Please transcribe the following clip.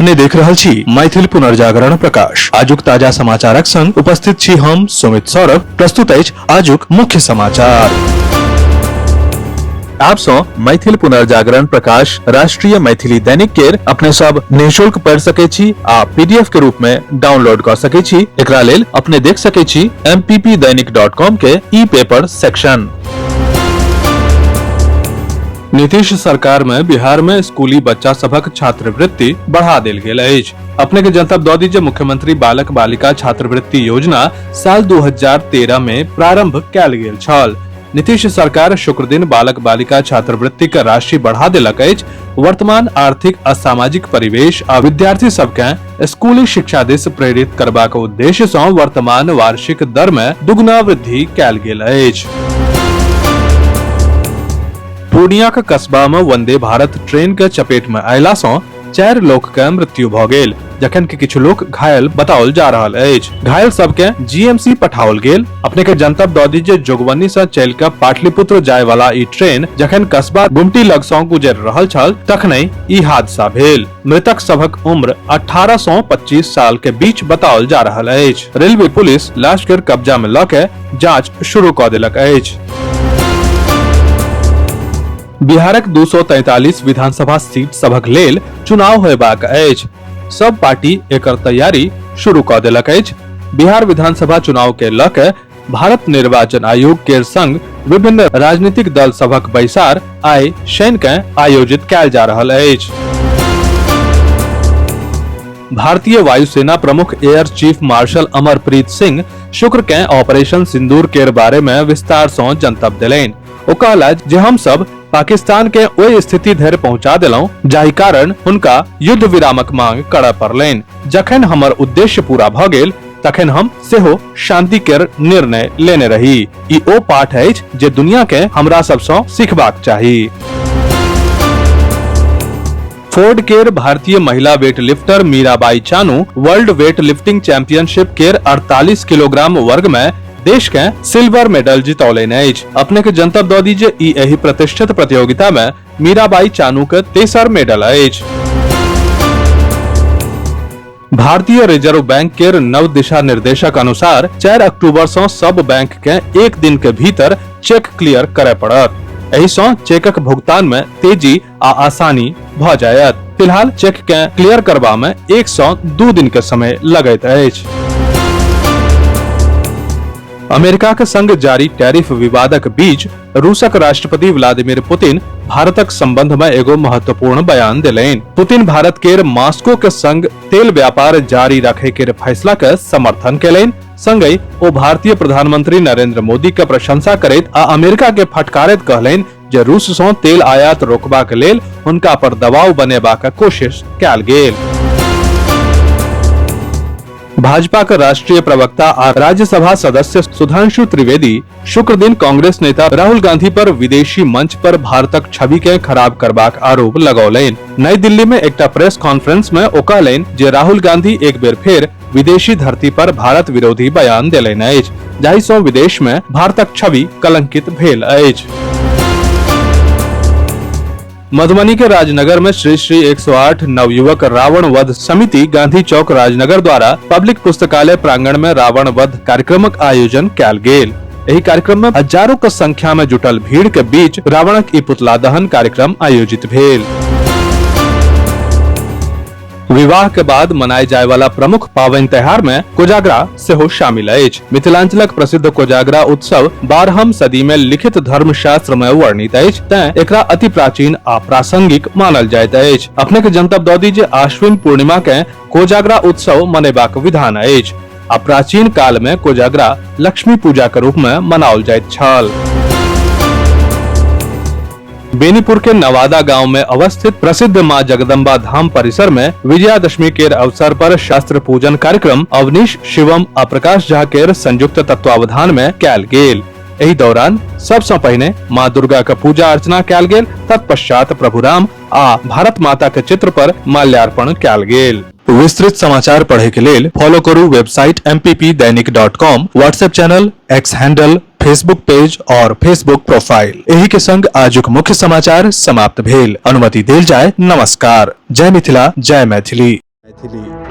अपने देख रहल छी मैथिल पुनर्जागरण प्रकाश। आजुक ताजा समाचारक संग उपस्थित छी हम सुमित सौरभ। प्रस्तुत अछि आजुक मुख्य समाचार। आप सौ मैथिल पुनर्जागरण प्रकाश राष्ट्रीय मैथिली दैनिक केर अपने सब निःशुल्क पढ़ सके छी आ पीडीएफ के रूप में डाउनलोड कर सके छी। एकरा लेल अपने देख सके छी mppdainik.com के ई पेपर सेक्शन। नीतीश सरकार में बिहार में स्कूली बच्चा सभक छात्रवृत्ति बढ़ा देल गेल अछि। अपने के जनतब दऽ दी जे मुख्यमंत्री बालक बालिका छात्रवृत्ति योजना साल 2013 में प्रारंभ कयल गेल छल। नीतीश सरकार शुक्र दिन बालक बालिका छात्रवृत्ति के राशि बढ़ा देलक अछि। वर्तमान आर्थिक आ सामाजिक परिवेश आ विद्यार्थी सबके स्कूली शिक्षा दिस प्रेरित करबाक उद्देश्य सँ वर्तमान वार्षिक दर में दुगुना वृद्धि कयल गेल अछि। पूर्णिया के कस्बा में वंदे भारत ट्रेन के चपेट में अयला सँ 4 लोक के मृत्यु भ गेल, जखन कि किछु लोक घायल बताओल जा रहल अछि। घायल सबके जीएमसी पठाओल गेल। अपने के जनतब दऽ दी जे जोगबनी से चलि के पाटलिपुत्र जाय वाला ई ट्रेन जखन कस्बा गुमटी लग सँ गुजरि रहल छल तखने ई हादसा भेल। मृतक सभक उम्र 18 सँ 25 साल के बीच बताओल जा रहल अछि। रेलवे पुलिस लाश के कब्जा में लऽ के जांच शुरू कऽ देलक अछि। बिहारक 243 विधानसभा सीट सभक लेल चुनाव होयबाक अछि। सब पार्टी एकर तैयारी शुरू कऽ देलक अछि। बिहार विधानसभा चुनाव के लऽ के भारत निर्वाचन आयोग के संग विभिन्न राजनीतिक दल सभक बैसार आइ शनि के आयोजित कयल जा रहल अछि। भारतीय वायुसेना प्रमुख air chief marshal Amarpreet Singh शुक्र के ऑपरेशन सिंदूर के बारे में विस्तार सँ जनतब देलनि। ओ कहला जे हम सब पाकिस्तान के ओहि स्थिति धरि पहुंचा देलहुं जाहि कारण हुनका युद्ध विरामक मांग करय पड़लनि। जखन हमर उद्देश्य पूरा भऽ गेल तखन हम सेहो शांति केर निर्णय लेने रही। ई ओ पाठ अछि जे दुनिया के हमरा सब सँ सीखबाक चाही। फोर्ड केर भारतीय महिला weight lifter Mirabai Chanu world weight lifting championship केर 48 किलोग्राम वर्ग में देश के सिल्वर मेडल जितौलनि अछि। अपने के जनतब दऽ दी जे ई एहि प्रतिष्ठित प्रतियोगिता में मीराबाई चानू के तेसर मेडल अछि। भारतीय रिजर्व बैंक केर नव दिशा निर्देशक अनुसार 4 अक्टूबर सँ सब बैंक के एक दिन के भीतर चेक क्लियर करय पड़त। एहि सँ चेकक भुगतान में तेजी आ आसानी भ जायत। फिलहाल चेक के क्लियर करबा में 1 सँ 2 दिन के समय लगैत अछि। अमेरिका के संग जारी टैरिफ विवादक बीच रूसक राष्ट्रपति व्लादिमीर पुतिन भारतक संबंध में एगो महत्वपूर्ण बयान देलनि। पुतिन भारत केर मास्को के संग तेल व्यापार जारी रखे के फैसला के समर्थन केलनि। संगहि ओ भारतीय प्रधानमंत्री नरेंद्र मोदी के प्रशंसा करैत आ अमेरिका के फटकारैत कहलनि जे रूस सँ तेल आयात रोकबाक लेल हुनका पर दबाव बनेबाक कोशिश कयल गेल। भाजपा के राष्ट्रीय प्रवक्ता आ राज्यसभा सदस्य सुधांशु त्रिवेदी शुक्र दिन कांग्रेस नेता राहुल गांधी पर विदेशी मंच पर भारतक छवि के खराब करबाक आरोप लगौलनि। नई दिल्ली में एकटा प्रेस कॉन्फ्रेंस में ओ कहलनि जे राहुल गांधी एक बेर फेर विदेशी धरती पर भारत विरोधी बयान देलनि अछि, जाहि सँ विदेश में भारतक छवि कलंकित भेल अछि। मधुबनी के राजनगर में श्री श्री 108 नवयुवक रावण वध समिति गांधी चौक राजनगर द्वारा पब्लिक पुस्तकालय प्रांगण में रावण वध कार्यक्रमक आयोजन कयल गेल। एहि कार्यक्रम में हजारों के संख्या में जुटल भीड़ के बीच रावणक ई पुतला दहन कार्यक्रम आयोजित भेल। विवाह के बाद मनाए जाय वाला प्रमुख पावनि त्योहार में कोजागरा सेहो शामिल अछि। मिथिलांचलक प्रसिद्ध कोजागरा उत्सव 12हम सदी में लिखित धर्मशास्त्र में वर्णित अछि, तें एकरा अति प्राचीन आ प्रासंगिक मानल जाइत अछि। अपने के जनतब दऽ दी जे आश्विन पूर्णिमा के कोजागरा उत्सव मनेबाक विधान अछि आ प्राचीन काल में कोजागरा लक्ष्मी पूजा के रूप में मनाओल जाइत छल। बेनीपुर के नवादा गांव में अवस्थित प्रसिद्ध मां जगदम्बा धाम परिसर में विजयादशमी के अवसर पर शस्त्र पूजन कार्यक्रम अवनीश शिवम आ प्रकाश झा के संयुक्त तत्वावधान में कयल गेल। एहि दौरान सबसँ पहिने मां दुर्गा के पूजा अर्चना कयल गेल, तत्पश्चात प्रभु राम आ भारत माता के चित्र पर माल्यार्पण कयल गेल। विस्तृत समाचार पढ़े के लेल फॉलो करू website mppdainik.com, WhatsApp channel, X handle, Facebook page और फेसबुक प्रोफाइल। एही के संग आजुक मुख्य समाचार समाप्त भेल। अनुमति देल जाय। नमस्कार। जय मिथिला, जय मैथिली। मैथिली